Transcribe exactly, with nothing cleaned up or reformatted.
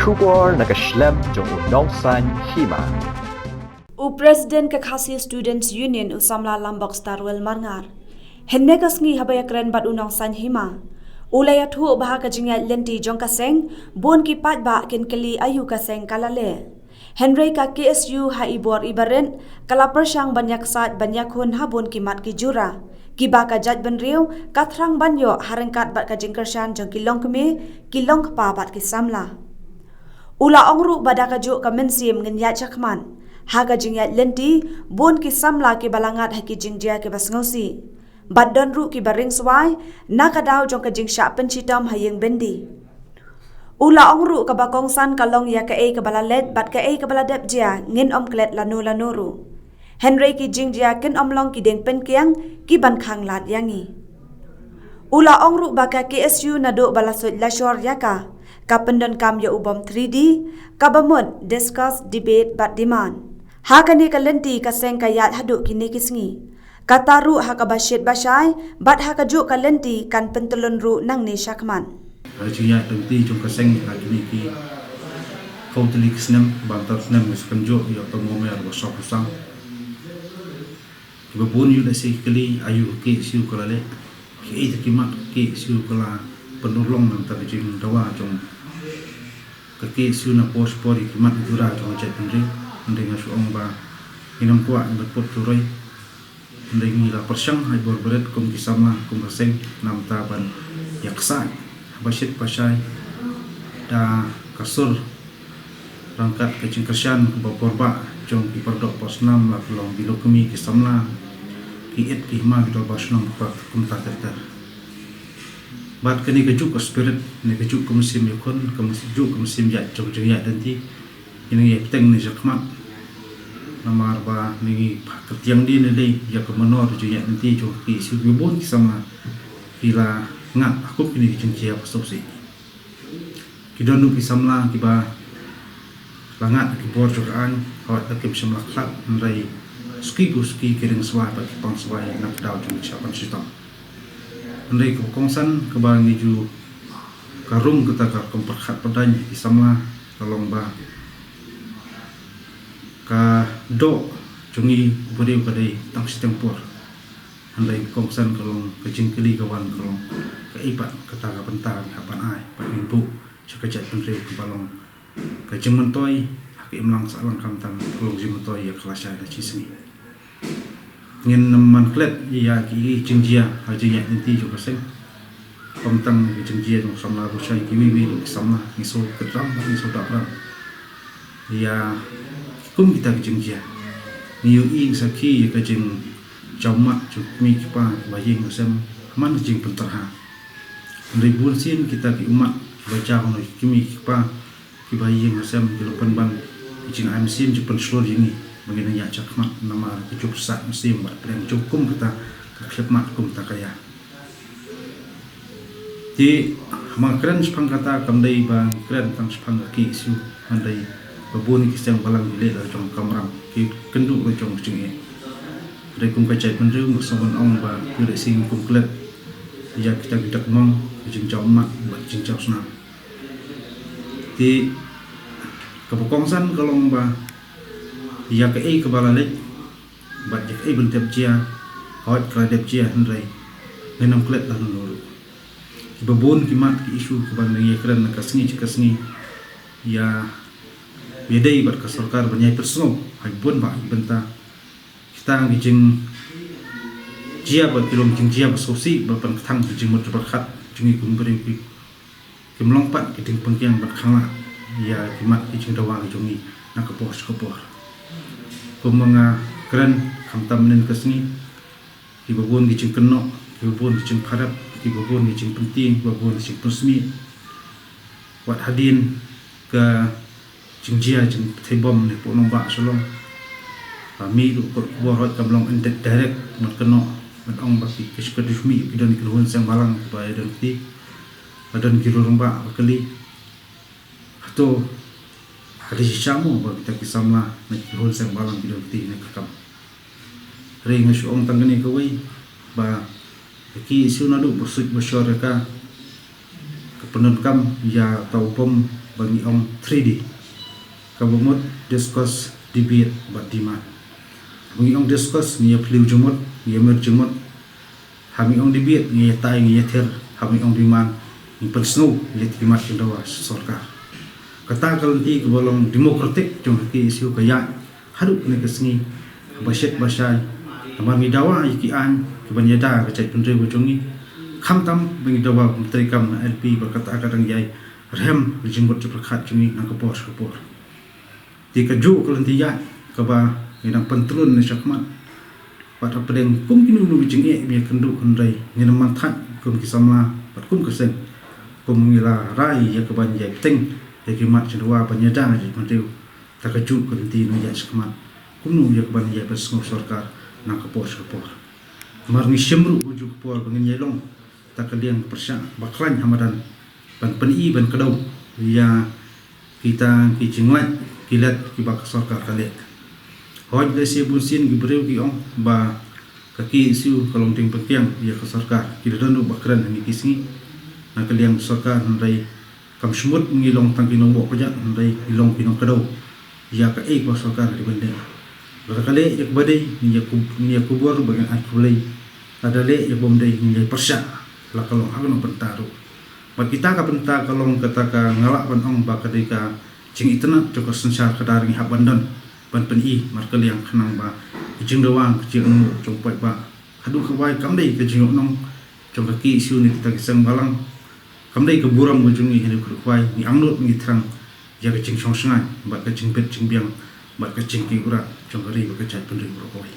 Khubor na ka shlem jong u Nongsaiñ Hima. U President ka Khasi Students Union u samla Lambok Starwell Marngar. Hynne ka sngi haba ïakren bad u Nongsaiñ Hima, u la ïathuh ba ha ka jingïaid lynti jong ka seng, bun ki paidbah kin kylli aïu ka seng ka la leh. Hynrei ka K S U ha i bor i barit ka la pyrshang ban ïaksaid ban ïakhun ha bun ki mat ki jura kiba ka jaitbynriew ka thrang ban ïoh ha ryngkat bad ka jingkyrshan jong ki longkmie, ki longkpa bad ki samla. U la ong ruh ba da kajuh ka mynsiem ngin ïaid shakhmat ha ka jingïaid lynti, bun ki samla kiba la ngat ha ki jingjia kiba sngewsih bad don ruh kiba ringswai na ka daw jong ka jingshah pynshitom ha ïing byndi. U la ong ruh kaba kongsan ka long ïa kaei kaba la leit bad kaei kaba la dep jia ngin ym klet lano lano ruh. Hynrei ki jingjia kin ym long ki dieng pynkiang kiban khanglad ïa ngi. U la ong ruh ba ka K S U naduh ba la suid la shor ïa ka, ka pyndonkam ïa u bom three D, kaba mut discuss, debate bad demand. Ha kane ka lynti ka seng ka ïaid haduh kine ki sngi. Kata ruh ha kaba shit ba shai bad ha kajuh ka lynti kan pyntyllun ruh nangne shakhmat. Ha ka jingïaid lynti jong ka seng ha kine ki khaw tylli ki snem, ba mynta snem ka skem juh ïa ka momer ba sop u sang. Kiba bun ïoh lehse ki kylli aïu ka K S U ka la leh, kiei ki mat ka K S U ka la pynurlong na ka bynta ka jingdawa jong ka K S U na por sha por ïa ki mat ki jura jong ka jaitbynriew. Hynrei nga shu ong ba ngin ym kwah ban put juroi. Hynrei ngi la pyrshang ha i bor barit kum ki samla kum ka seng namar ban ïaksaid haba shit ba shai da ka sur ryngkat ka jingkyrshan kaba bor bha jong ki pardoh parsnam, la ka long ki longkmie ki samla, ki it ki hima, ki dorbar shnong, kumta ter ter. Bad kane kajuh ka spirit, ne kajuh ka mynsiem ïakhun, kajuh ka mynsiem ïaid jong jingïaid lynti, ïa ngi ïa bteng ne shakhmat. Namar ba ngi pha kyrtiang dien ne dei ïa ka manor jingïaid lynti jong ka K S U, ki bun ki samla ki la ngat ha kum kine ki jingjia ba sngewsih. Ki don ruh ki samla kiba la ngat ki bor jong ka aiñ, hooid la kim shym la khlad, hynrei suki ba suki ki ringswai bad ki panswai na ka daw jong ka jingshah pynshitom. Hynrei kaba kongsan kaba ngi ju ka rung kata ka rukom pyrkhat pyrdaiñ ki samla ka long ba ka doh jong ngi u briew ka dei tang shiteng por. Hynrei kongsan ka long ka jingkylli ka wan ka long kaei pat kata ka bynta ngi hap ban ai, ban ai ban buh sha ka jaitbynriew kaba long ka jingmyntoi ha ka imlang sahlang, khamtam ka long jingmyntoi ïa ka lashai la shisngi. Ngin ym man klet ïa ki jingjia ha ka jingïaid lynti jong ka seng. Khamtam ki jingjia jong samla Rushai, kiwei kiwei ruh ki samla, ngi shu kyrpad, ngi shu dap ram ïa kum kita ki jingjia. Ngi ïohi, ngi sakhi ïa ka jingjaw mat jong ki kmie ki kpa ba ïing ba sem man ka jingpynterha. Hynrei bunsien kita ki ummat kiba jaw na ki kmie ki kpa kiba ïing ba sem ki la pynban ki jingai mynsiem, jingpynshlur ïa ngi ba ngin ïaid shakhmat namar ka jingpyrsad mynsiem bad pdeng jong kum kata ka khyllipmat, kum kata ka ïa. Te haba nga kren shaphang kata, kam dei ba nga kren tang shaphang ka K S U, hynrei ba bun ki seng balang ki leh la jong ka kamram, ki kynduh la jong ka jingeh. Hynrei kum ka jaitbynriew nga sngew ban ong ba ki leh sing kum klet ïa kita ki dak mong, ki jingjaw mat bad jingjaw snam. Te kaba kongsan ka long ba ïa kaei kaba la leh bad ïa kaei ban dep jia, hooid ka la dep jia, hynrei ngin ym klet lano lano ruh. Kiba bun ki mat ki issue kiba ngi ïakren na ka sngi sha ka sngi, ïa ïadei bad ka sorkar ban ïai pynsngew ha ki bun bah ki bynta. Kita ki jingjia ba ki long jingjia ba sngewsih ba pynkthang ki jingmut jingpyrkhat jong ngi kum briew, ki kim long pat ki dieng pynkiang ban khanglad ïa ki mat ki jingdawa ki jong ngi na ka por sha ka por. Kumba nga kren, khamtam mynnin ka sngi, kiba bun ki jingkynnoh, kiba bun ki jingpharep, kiba bun ki jingpyntieng, kiba bun ki jingpynsmit. Wat hadien ka jingjia jingpynthei bom ne pynlong ba shalong, ba mih ruh ka khubor, hooid kam long in direct, ngat kynnoh, ngat ong ba ki, ki, ki don ki lhun seng balang ba ïa don kti, ba don ki rangbah ba kylli, hato ka dei shisha mo ba kita ki samla ne ki lhun seng balang ki don kti ne ka kam. Hynrei nga shu ong tang kane kawei, ba ka K S U naduh ba suid ba shor ïa ka, ka pyndonkam ïa uta u bom ba ngi ong three D. Kaba mut discuss, debate bad demand. Ba ngi ong discuss, ngi ïa phylliew jingmut, ngi ïa mer jingmut. Haba ngi ong debate, ngi ïa tai, ngi ïa ther. Haba ngi ong demand, ngi pynsngew ïa ki mat ki dawa sha sorkar. Kata ka lynti kaba long democratic jong ka KSU ka ïaid haduh kane ka sngi ba shet ba shai. Namar ngi dawa ïa ki aiñ kiban ïada ka jaitbynriew ka jong ngi. Khamtam ba ngi dawa kum treikam na ILP ba kata ka dang ïai rhem ïa ka jingmut jingpyrkhat jong ngi na ka por sha ka por. Te kajuh ka lynti ïaid kaba ngi dang pyntrun na shakhmat. Bad hapdeng kum kino kino ki jingeh ba ngi ïakynduh, hynrei ngin ym man thait kum ki samla bad kum ka seng. Kum ngi la rai ïa kaban ïai bteng ïa ki mat ki dawa ban ïada ïa ki, hynrei ta kajuh ka lynti ngi ïaid shakhmat kumno ïa kaban ïai pynsngew sorkar na ka por sha ka por. Namar ngi shim ruh kajuh ka por ba ngin ïai long ta ka liang ka pyrshah ba khlaiñ ha madan ban pyni ban kdew ïa kita ki jinglait ki let kiba ka sorkar ka leh. Hooid, lehse bunsien ki briew ki ong ba ka KSU ka long dieng pynkiang ïa ka sorkar, ki la don ruh ba kren ha kine ki sngi na ka liang sorkar, hynrei kam shym mut ngi long tang ki nongbuh kjat, hynrei ngi long ki nongkdew ïa kaei ba sorkar ka dei ban leh. Lada ka leh ïa kaba dei, ngi ïa kub-, ngi ïa kubur ba ngin ai khublei. Lada leh ïa kaba ym dei, ngi ïa pyrshah, la ka long ha kano ka bynta ruh. Bad kita ka bynta ka long kata ka nga lah ban ong ba ka dei ka jingitynnad jong ka synshar, ka dei ngi hap ban don ban pyni markylliang, khnang ba ka jingdawa, ka jingangnud jong u paidbah haduh kawei kam dei ka jingïohnong jong ka KSU ne kita ki seng bhalang. Kam dei ka burom ka jong ngi, haduh kawei ngi angnud, ngi thrang ïa ka jingshong shngaiñ bad ka jingbit jingbiang bad ka jingkyrkhu jong ka ri bad ka jaitbynriew baroh kawei.